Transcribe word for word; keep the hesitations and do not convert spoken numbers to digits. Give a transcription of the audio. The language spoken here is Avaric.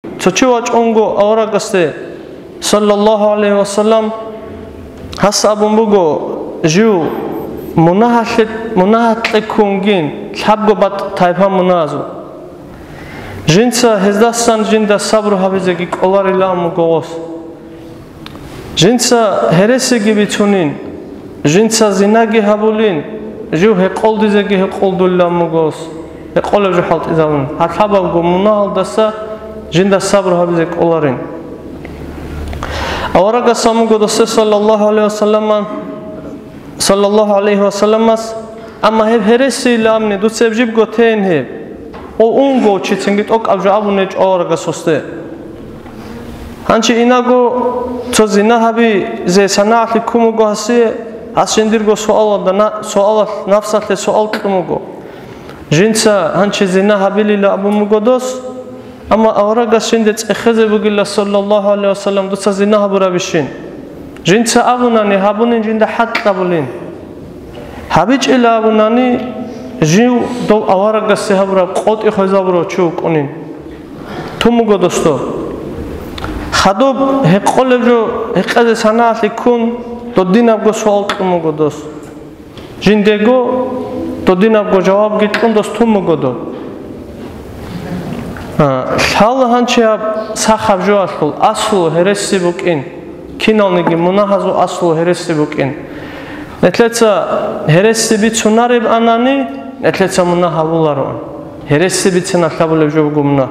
Цо чи вачӀунго аварагасде, саллаллагьу гӀалайгьи вассалам, гьас абун буго: «Жив мунагьалъе-, мунагьалъе ккунгин лъабго батӀ тайпа мунагьазул. Жинца гьездасан жинда сабру гьабизеги кӀоларилан буго гъос. Жинца гьересиги бицунин, жинца зинаги гьабулин, жив гьекъолдизеги гьекъолдулилан буго гъос, гьекъолеб жо хӀалтӀизабун. Гьалъабабго мунагьалдаса жинда сабру гьабизе кӀоларин». Аварагас абун буго досде, саллаллагьу гӀалайгьи вассалама, саллаллагьу гӀалайгьи вассаламас: «Амма гьеб гьересийилан абуни, дуца гьеб жибго тейин гьеб». О, унго, чицинги тӀокӀаб жо абун гьечӀо аварагас гьесде. Гьанчи инаго цо зина гьабизе санагӀалъе ккун буго гьасие, гьас жиндирго суалалда на-, суалалъ, нафсалъе суал кьун буго. Жинца гьанчи зина гьабилила абун буго дос, амма аварагас жинде цӀехезе бугила, саллаллагьу гӀалайгьи вассалам, дуца зина гьабурабищин. Жинца абунани, гьабунин жинда хӀалтӀабулин. ГьабичӀила абунани, жив дов аварагасде гьабураб къотӀи хвезабурав чи вукӀунин. Тун буго досдо. Хадуб гьекъолеб жо гьекъезе санагӀалъе ккун, додинабго суал кьун буго дос. Жиндего додинабго жавабги кьун дос тун буго доб. А, лъала гьанчи гьаб сахаб жоялъул аслу гьереси букӀин, киналниги мунагьазул аслу гьереси букӀин. Нилъеца гьереси бицунареб анани, нилъеца мунагь гьабулароан. Гьереси бициналъ гьабулеб жо буго мунагь.